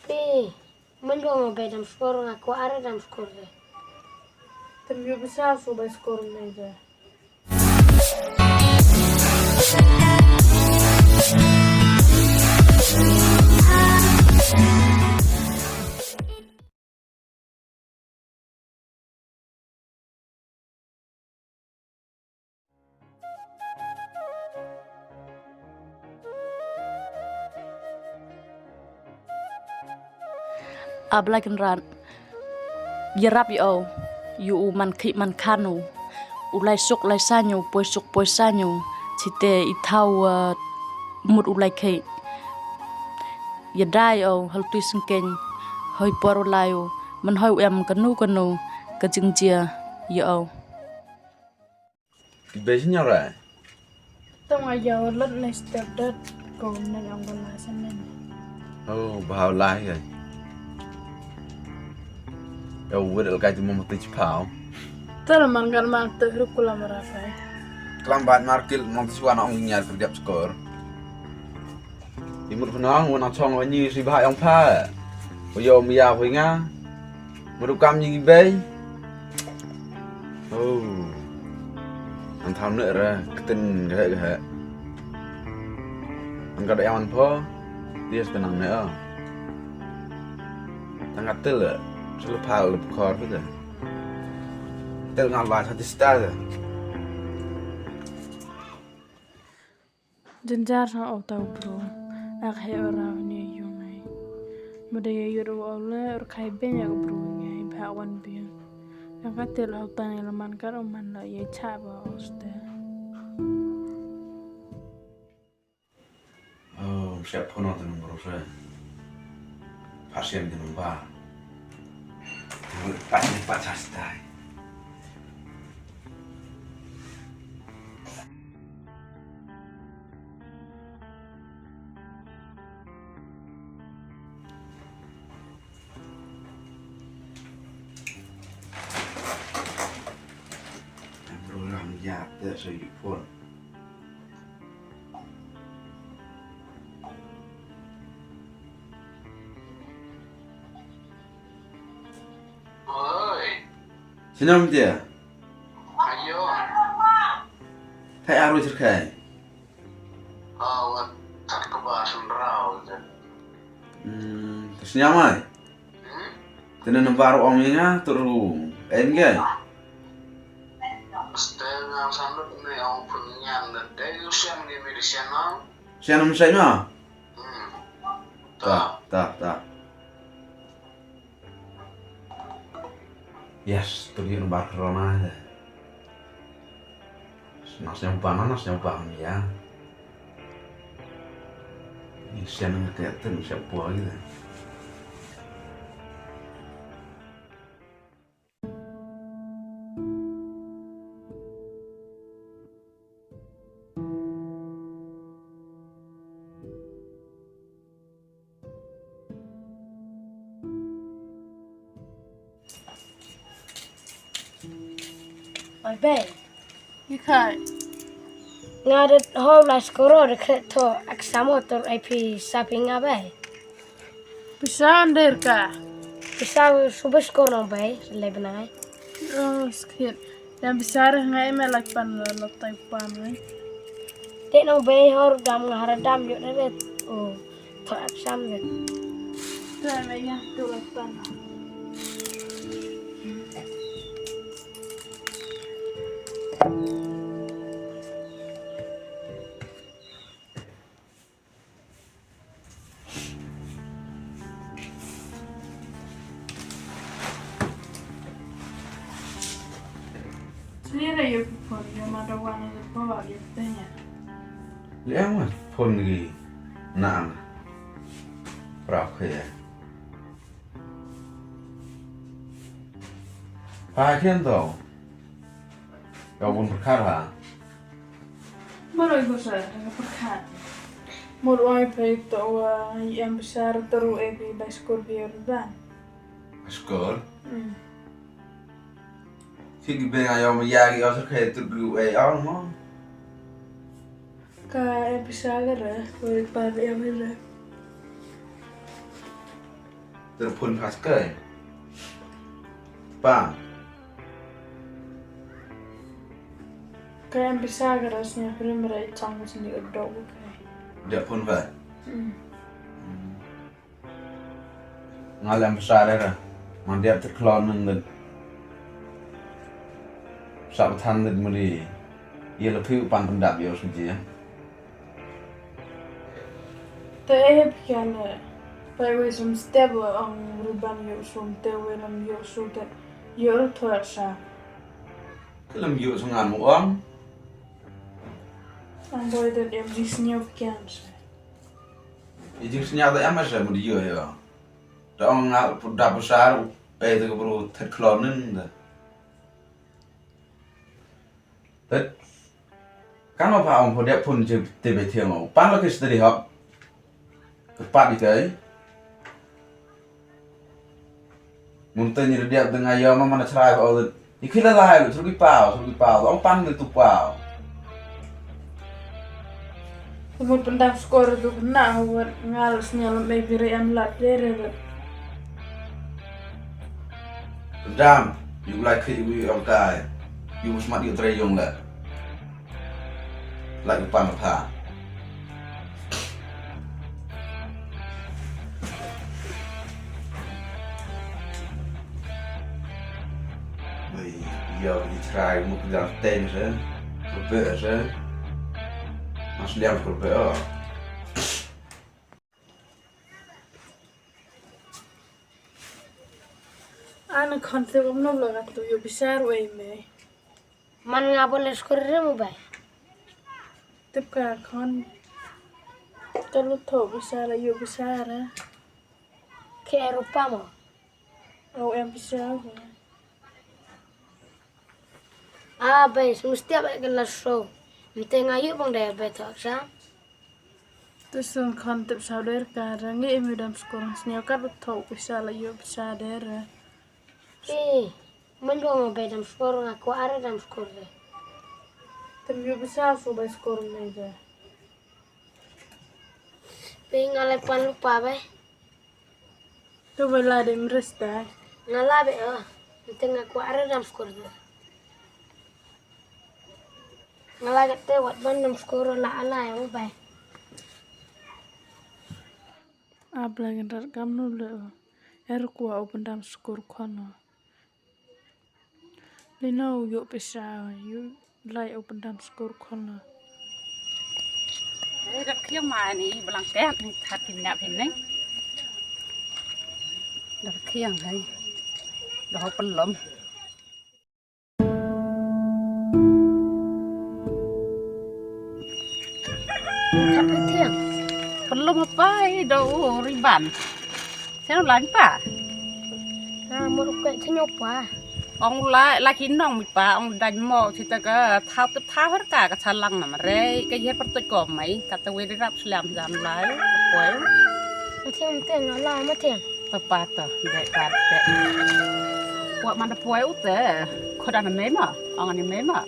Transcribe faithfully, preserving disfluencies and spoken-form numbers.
Phi, mynta nga bai dam skor, nga kwah re dam skor de. Te ym ïoh pisa shuh bai skor mynta. A Blei Kynrad, ïarap ïa u, ïa u man khih man khan u, u lai suk lai saiñ u, poi suk poi saiñ u, chite i thaw, eh, mut u lai khih. Ïada ïa u ha lynti syngkien, hoi por u lai u, mynhoi u em kano kano ka jingjia ïa u. Ki bei senior ai. Tang ai ïa u lat ne step dad ko ne ong ba la sa ne. Oh, ba la ai. Ïa u wet al kai tu mama tu chipau. Tal man kan man tu rup kula mara pai. Klam bat markil mong tu wan ong nyar kerjap skor. Imut khnang wan chong wan nyi si bah ïong pha. Ko yo mia ko nga. Madu kam nyi bei. Oh. An tham ne ra kten ga ga. An ka da ïong pha. Dia tenang ne. Tang ka tel. Selalu pha le khor tu. Tel ngal ba sa tista. Jynjar sa o tau bru. Ak he ora ni yung ai. Mada ya yur o le or kai ben ya bru ngai ba wan biang. Yang katil ho tani laman kar o man la ye cha ba o ste. Oh, siap kono tu nombor saya. Pasien ke nombor. Pat ni pat sastai. Program ya te so yu phone. Oi. Sinam dia. Ayo. Thai aru sirkai. Awan tak ke ba sunrau je. Hmm, terus nyamai. Hmm? Tene nambar ong ïa nga tu ru. Em ge. Setengah sanduk ni ong pun nyan de. Dai usian ge medisian ong. Sian am sai ma. Hmm. Ta ta ta. Yes, tu dia nambar corona je. Nas nyampa na nas nyampa am ya. Ni sian nge ke ten siap pua gitu. Oi bei. Ïa kha. Nga da hol la skoro da kre to aksamo to ai pisa phi nga bei. Pisa under ka. Pisa subis kono bei le bnai. Oh, skit. Yang pisa re ngai me lak pan lo tai pan ngai. Te nong bei hor dam nga hara dam yuk na ret. Oh. Thok ap sam vet. Te me ya tu la tan. Sini ada yuk phone, yuk mada wana de bawa yuk tanya. Liang wan phone gi nang. Prap khe. Pha khian to. Ka bun pyrkhat ha. Maroi ko sa ka pyrkhat. Mor oi phe to wa em besar teru e bi bai skor bi urban. Skor? Hmm. Ki gi beng ayo ma ya gi o sa khe tu gi e o mo. Ka em pisa ka re, ko ek par em re. Te phone pha skai. Pa. Ka em pisa ka ras nya prim rai chang sni dok kai. Dep phone pha. Hmm. Nga lem pisa re ra. Mang dep te klon nang den. Sa than den muli. Ye la phi pan pandap yo sni ya. Te eh phi kan eh. Pai wei sum step ang ruban yo sum te wei lam yo sum te yo thor sa. Ke lam yo sum ngan mu ang. Ang boi te em di sniaw phi kan sa. I jing sniaw te em sa mu di yo yo. Te ang nga pu da pu sa. Eh te ke bru thet klon nin de. Tet. Kan ma pha ong pho dep phun je te be thiang ong. Pan lo ke stadi hok. Ke pat di kai. Mun te ni dep de nga yo ma mana chrai pho ong. Ni khila lai lo, suru ki pau, suru ki pau. Ong pan de tu pau. Mut pyndam skor tu kena wat ngal snial me bire em lat dere. Pyndam, yu lai khit yu yu kai. Yu smat yu tre yong la. Lai yu pan pha. Bai, yu yu chrai mu pyndam ten se. Kurbe se. Mas liam kurbe oh. Ana khon te bom no bloga tu yu bisar wei me. Man nga bole skor re mu bai. Tip ka khon. Kalu tho bisar yu bisar. Ke rupa mo. Au em bisar. Ah, bai, sum stia bai ke la so. Mte nga yu bang dai bai thok sa. Tu sun khon tip sa der ka ra ngi imi dam skor sniaw ka thok pisa la yu pisa der. Eh, man bang bai dam skor nga ko are dam skor de. Tem yu pisa so bai skor me de. Pe nga lai pan lupa bai. Tu bela de mres dai. Nga la be ah. Nte nga ko are dam skor de. Nga la kete wat ban dam skor la ala ya bai. Abla gen rat kam nu le. Er ko open dam skor kono. Lino yu pisa yu lai u pyndam skur khon na. Eh, dak khiang ma ni blanket ni that ki nap hin ni. Dak khiang hai. Dak pynlom. Dak khiang. Pynlom apa i do riban. Seno lain pa. Na mur ukai seno pa. Ong la la ki nong mi pa ong dai mo sita ka thau te thau her ka ka chalang na mare ka yer per tu ko mai ka te we rap slam jam lai. Poi. Mathiang te nga la mathiang. Te pa te de ka de. Poi man de poi u te. Khoda na me ma ong ni me ma.